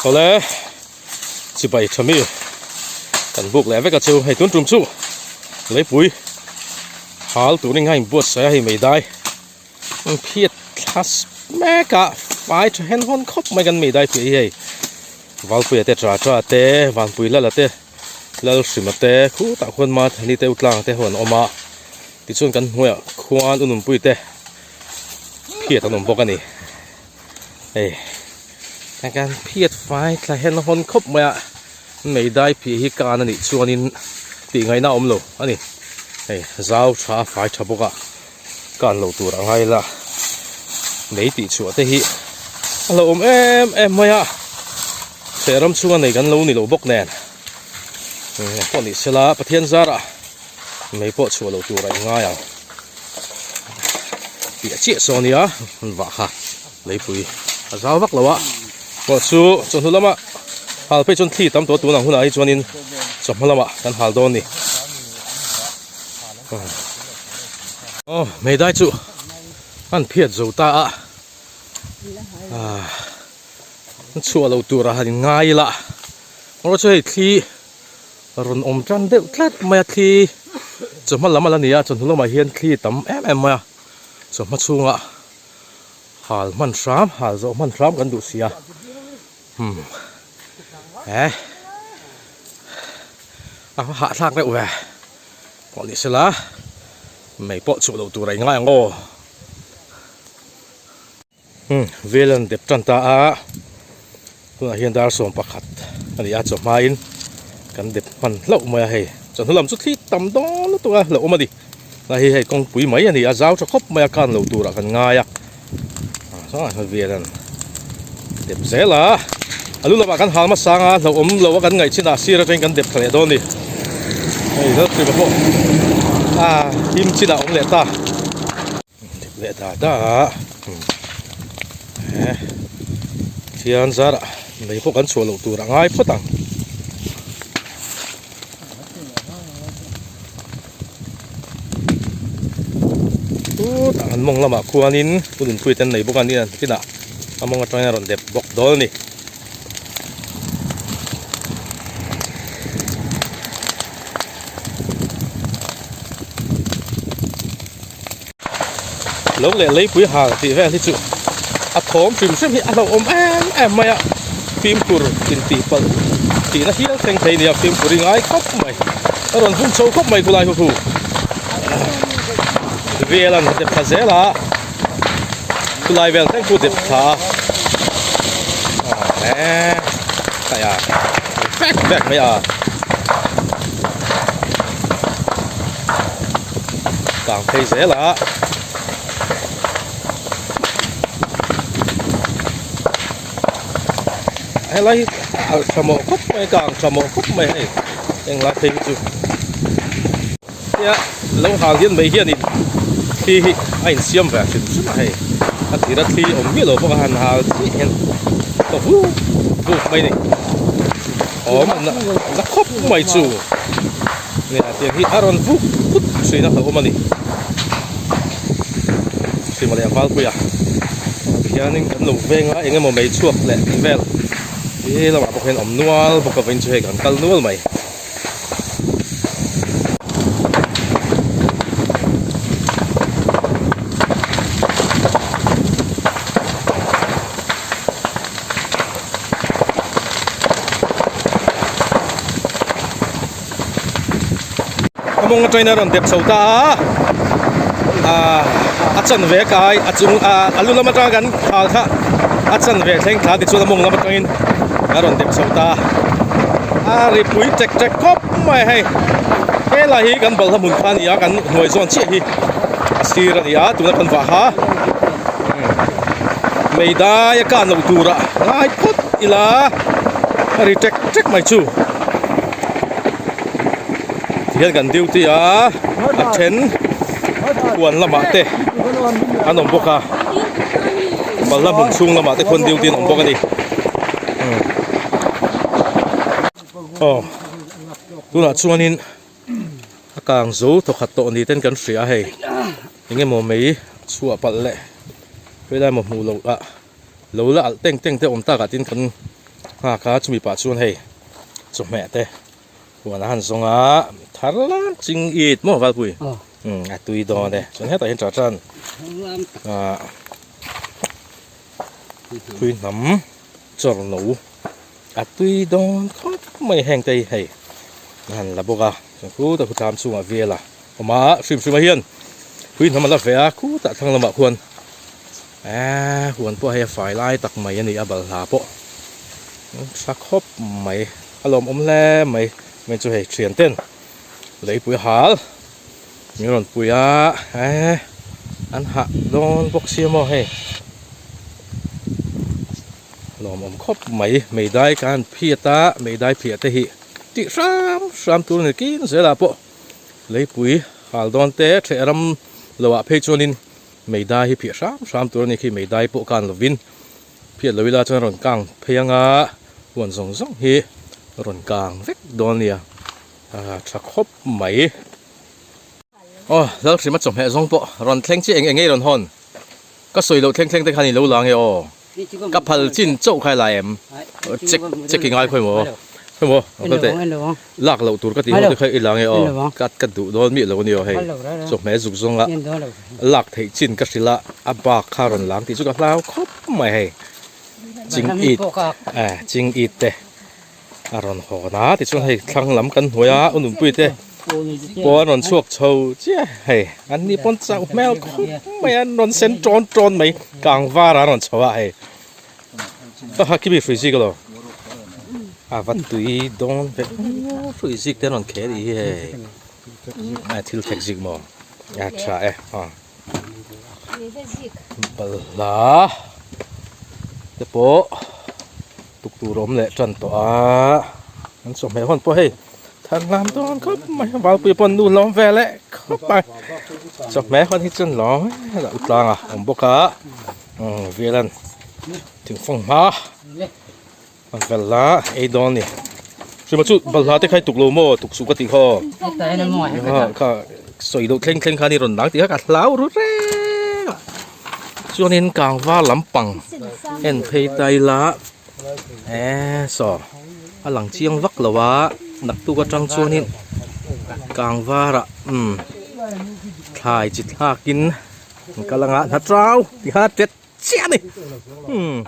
Awle chibai tha mi kan buk leh vek a chu hei tun tum chu leipui hal turin a inbuatsaih a hei meidai an phiat thla mek a fai tha hen hawn khawp mai kan meidai phiah hi hei Valpuia te tra tra te Vanpui lala te Lalhrima te khutah khuan Mathani te Utlang te ho an awm a tichuan kan hnuaiah khuan u nunpui te phiat an awm bawk a ni. Hei heng kan phiat fai thla hian a hawn khawp mai a meidai phih hi kan anih chuanin tih ngaihna a awm lo a ni hei zau tha a fai tha bawk a kan lo tur a ngai la mei tih chhuah te hi a lo awm em em mai a he ram chhunga nei kan lo ni lo bawk nen pawh ni sela Pathian zarah mei pawh chhuah lo tur a ingai ang piah chiah saw nia an vah kha leipui a zau vak lo a pawh chu chawhnu lama hal phei chuan thli tam tawh tun ang hunah hi chuanin chawhma lamah kan hal dawn a ni aw meidai chu an phiat zo ta a ah an chhuah lo tur a han inngai ila erawh chu hei thli Rawn awm tan deuh tlat mai a thli chawhma lam a la ni a chawhnu lamah hian thli tam em em mai a chawhma chhungah hal hman hram hal zawh hman hram kan duh si a umm eh a hahthlak reuh ve pawh ni sela mei pawh chhuh loh tur a ingai ang aw. Umm vel an dep tan ta a tunah hian dar 11 a ni a chawhmain kan dep hman hlauh mai a hei chawhnu lam chu thli tam dawn lutuk a hlauhawm a ni a hei hei kawngpui mai a ni a zau tha khawp mai a kan lo turah kan ngai a ah vel an dep zel a a lu lamah kan hal hmasa ang a hlauhawm lo a kan ngaih chin ah sir atangin kan dep thla leh dawn a ni hei lalhriva pawh a him chinah a awm leh ta. Dep leh da da a eh thian zar ah lei pawh kan chhuah loh tur a ngai phawt ang. Chutah an mawng lamah khuanin u nunpui te an nei bawk a ni a tinah a mawng atangin a rawn dep bawk dawn a ni. Lo leh leipui hal tih vel hi chu a thawm hrim hrim hi a hlauhawm em em mai a fimkhur intih palh tihna hial thleng thei nia fimkhur hi ngai khawp mai a rawn hun chho khawp mai khulai hu hu vel an dep thla zel a khulai vel thleng chu dep thla a eh a vek vek mai a. Kang phei zel a. Helai hi alh tha mawh khawp mai kang tha mawh khawp mai hei englai phei hi chu tia lo hal hian mai hianin thli hi a insiam ve hrim hrim a hei a tira thli awm miah lo bawk a han hal chiah hian ka vuk vuk mai a ni awm la khawp mai chu. Nia tiang hi a rawn vuk phut thin a hlauhawm a ni. Hrima leh a valpui a tihianin kan lo veng a eng emaw mei chhuak leh tih vel he lamah pawh hian awm nual bawk avangin chu hei kan kal nual mai. A mawng atangin a rawn dep chho ta a ah a chanve a kai a chung ah a lu lam atanga kan khal kha a chanve thleng thla tichuan a mawng lam atangin a rawn dep chho ta a a ripui tek tek khawp mai a hei helai hi kan balhla hmun kha a ni a kan hnuai zawn chiah hi a sir a ni a tuna kan vah kha meidai a kan loh turah ngai phawt ila a ri tek tek mai chu. Tihian kan duty a a then huan lamah te an awm bawk a balhla hmun chhung lamah te khuan duty an awm bawk a ni aw tunah chuanin a kang zo thawkhat tawh ni ten kan hria a hei eng emaw mai chhuah palh leh helai maw hmuh loh ah lo la alh teng teng te awm takah tin kan. nghak a chumi pah chuan hei chawhmeh te huan a han zawng a thar lam ching it maw Valpui a tui dawn e chuan hetah hian tah chuan ah tui hnam chawr no a tui dawn khawp mai heng te hi hei a han la bawk a chuan khutah khu thlam chhungah vel a awm a hrim hrim ah hian tui hnam a la ve a khutah thlang lamah khuan Eee huan pawh hei a fai lai tak mai a ni a balhla pawh tha khawp mai a lawmawm hle mai mai chu hei thian ten leipui hal min rawn pui a eee an hah dawn bawk sia maw hei lawmawm khawp mai meidai ka han phiat a meidai phiah te hi tih hram hram tur a ni kin zelah pawh leipui hal dawn te theh ram lo ah phei chuanin. Meidai hi phiah hram hram tur a ni khi meidai pawh kan lovin phiat lo ila chuan a rawn kang phei anga huan zawng zawng hi a rawn kang vek dawn a nia ah tha khawp mai. Aw Lalhrima chawhmeh zawng pawh rawn thleng chiah eng eng nge i rawn hawn ka sawi loh thleng thleng te khan i lo la nge aw. Ka phal chin chauh kha helai em? Check check i ngai khawi maw? Khawi maw? Aw kal teh. Lak loh tur ka tih ho te kha i la nge aw. Ka ka duh dawn miah lo a ni aw hei. Chawhmeh zuk zawnga lak theih chin ka hrilh a, a bak kha rawn lang tih chu ka hlau khawp mai hei. Ching it eh ching it te a rawn hawn a tichuan hei thlang lam kan hnuai a u nunpui te pawh an rawn chhuak chho chiah hei an ni pawn chauh hmel khawp mai a an rawn sen tawn tawn mai kang var an rawn chho a hei ka ha khi mi hrui zik alo a va tui dawn vek hrui zik te an rawn khel i hei a thil thek zik maw a tha e aw balhla te pawh. Tuk tur a awm leh tan tawh a, an chawhmeh hawn pawh hei thar hlam dawn khawp mai a, Valpuia pawh an nu hlawm ve leh khawp mai, chawhmeh hawn hi chuan lawm a u tlang a awm bawk a, umm Velan thingfang hma a vel a ei dawn a ni, hrim chu balhla te kha i tuk lo maw tuk suh ka tih kha aw kha sawi loh thleng thleng khan i rawn dang tih kha ka hlau ru reng a. Chuanin kangva lampang en phei ta ila eee saw a lang chiang vak lo a naktuk atang chuanin kangvarah umm thlai chi thlakin an kal anga hna chau tih kha a tet chiah a ni umm.